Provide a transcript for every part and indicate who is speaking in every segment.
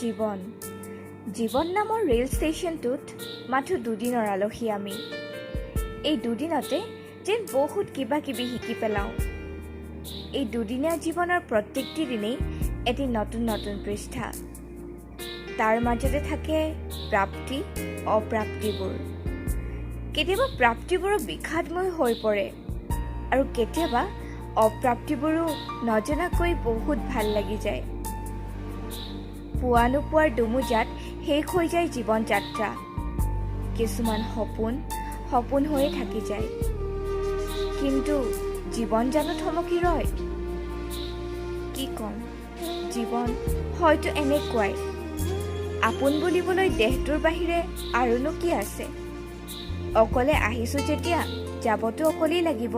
Speaker 1: জীৱন জীৱন নামৰ ৰেল ষ্টেচনটোত মাথো দুদিনৰ আলহী আমি। এই দুদিনতে যেন বহুত কিবা কিবি শিকি পেলাওঁ। এই দুদিনীয়া জীৱনৰ প্ৰত্যেকটি দিনেই এটি নতুন নতুন পৃষ্ঠা। তাৰ মাজতে থাকে প্ৰাপ্তি অপ্ৰাপ্তিবোৰ। কেতিয়াবা প্ৰাপ্তিবোৰো বিষাদময় হৈ পৰে আৰু কেতিয়াবা অপ্ৰাপ্তিবোৰো নজনাকৈ বহুত ভাল লাগি যায়। পোৱা নোপোৱাৰ দুমোজাত শেষ হৈ যায় জীৱন যাত্ৰা। কিছুমান সপোন সপোন হৈয়ে থাকি যায়, কিন্তু জীৱন জানো থমকি ৰয়? কি ক'ম, জীৱন হয়তো এনেকুৱাই। আপোন বুলিবলৈ দেহটোৰ বাহিৰে আৰুনো কি আছে? অকলে আহিছোঁ যেতিয়া যাবতো অকলেই লাগিব।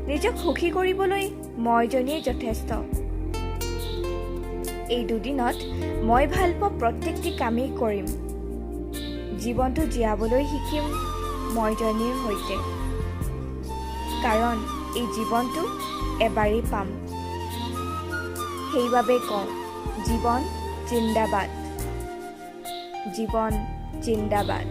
Speaker 1: নিজক সুখী কৰিবলৈ মইজনীয়ে যথেষ্ট। এই দুদিনত মই ভাল পোৱা প্ৰত্যেকটি কামেই কৰিম। জীৱনটো জীয়াবলৈ শিকিম মইজনীৰ সৈতে, কাৰণ এই জীৱনটো এবাৰেই পাম। সেইবাবে কওঁ, জীৱন জিন্দাবাদ, জীৱন জিন্দাবাদ।